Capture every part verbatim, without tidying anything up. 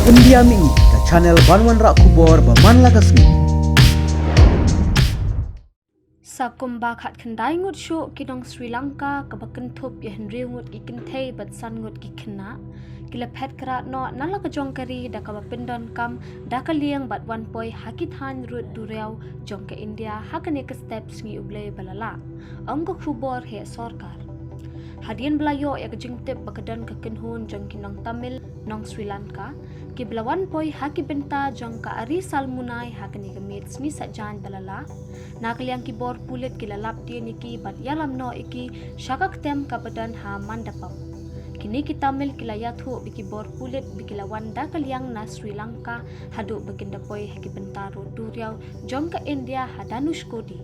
India Mih, ka channel ban wanrah khubor ba man la ka sngi. Sa kumba khatkhyndai ngut shuh ki nong Sri Lanka kaba kynthup ïa hynriew ngut ki kynthei bad san ngut ki khynnah, ki la phet krad noh na la ka jong ka ri da kaba pyndonkam da ka liang bad wan poi ha ki thaiñ rud duriaw jong ka India ha kane ka step sngi U Blei ba la lah, ong ka khubor heh sorkar. Hadien ba la ïoh ïa ka jingtip ba ka don ka kynhun jong ki nong Tamil, nong Sri Lanka, kiba la wan poi ha ki bynta jong ka Arisalmunai ha kane ka miet sngi Saitjaiñ ba la lah, na ka liang ki bor pulit ki la lap dien ïa ki bad ïalam noh ïa ki sha ka ktem kaba don ha Mandapam. Kine ki Tamil ki la ïathuh ba ki bor pulit ba ki la wan da ka liang na Sri Lanka haduh ba kin da poi ha ki bynta rud duriaw jong ka India ha Dhanushkodi.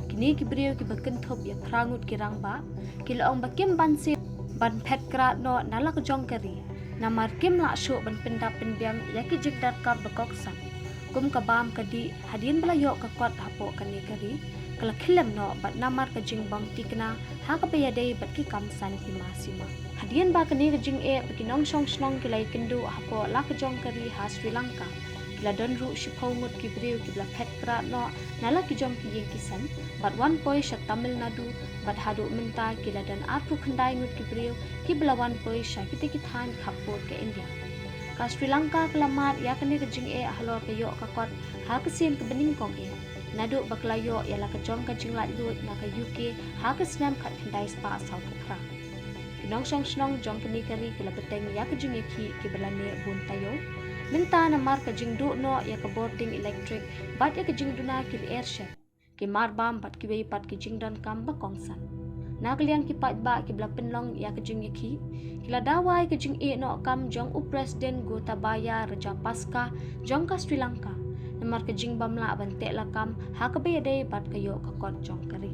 Kine ki briew kiba kynthup ïa phra ngut ki rangbah ki la ong ba kim banse ban phet krad noh na la ka jong ka ri, namar kim lah shuh ban pyndap pynbiang ïa ki jingdonkam ba kongsan. Kum ka bam ka dih, hadien ba la ïoh ka kot hapoh kane ka ri, ka la khyllem noh bad namar ka jingbym tikna ha kaba ïadei bad ki kam saiñ hima sima. Hadien ba kane ka jingeh ba ki nongshong shnong ki la ïakynduh hapoh la ka jong ka ri ha Sri Lanka, ki la don ruh shiphew ngut ki briew kiba la phet krad noh na la ki jong ki ïing ki sem bad wan poi sha Tamil Nadu, bad haduh mynta ki la don arphew khyndai ngut ki briew kiba la wan poi sha kita ki thaiñ khappud ka India. Ka Sri Lanka ka la mad ïa kane ka jingeh halor ka ïoh ka kot ha ka sien kaba nyngkong eh, naduh ba ka la ïoh ïa la ka jong ka jinglaitluid na ka U K ha ka snem khatkhyndai spah saw phew phra. Ki nongshong shnong jong kane ka ri ki la bteng ïa ka jingïakhih kiba la neh bun taïew mynta namar ka jingduh noh ïa ka bording elektrik bad ïa ka jingduna ki lyer shet, ki marbam bad kiwei pat ki jingdonkam ba kongsan. Na ka liang ki paidbah kiba la pynlong ïa ka jingïakhih, ki la dawa ïa ka jingeh noh kam jong u President Gotabaya Rajapaksa jong ka Sri Lanka, namar ka jingbym lah ban teh lakam ha kaba ïadei bad ka ïoh ka kot jong ka ri.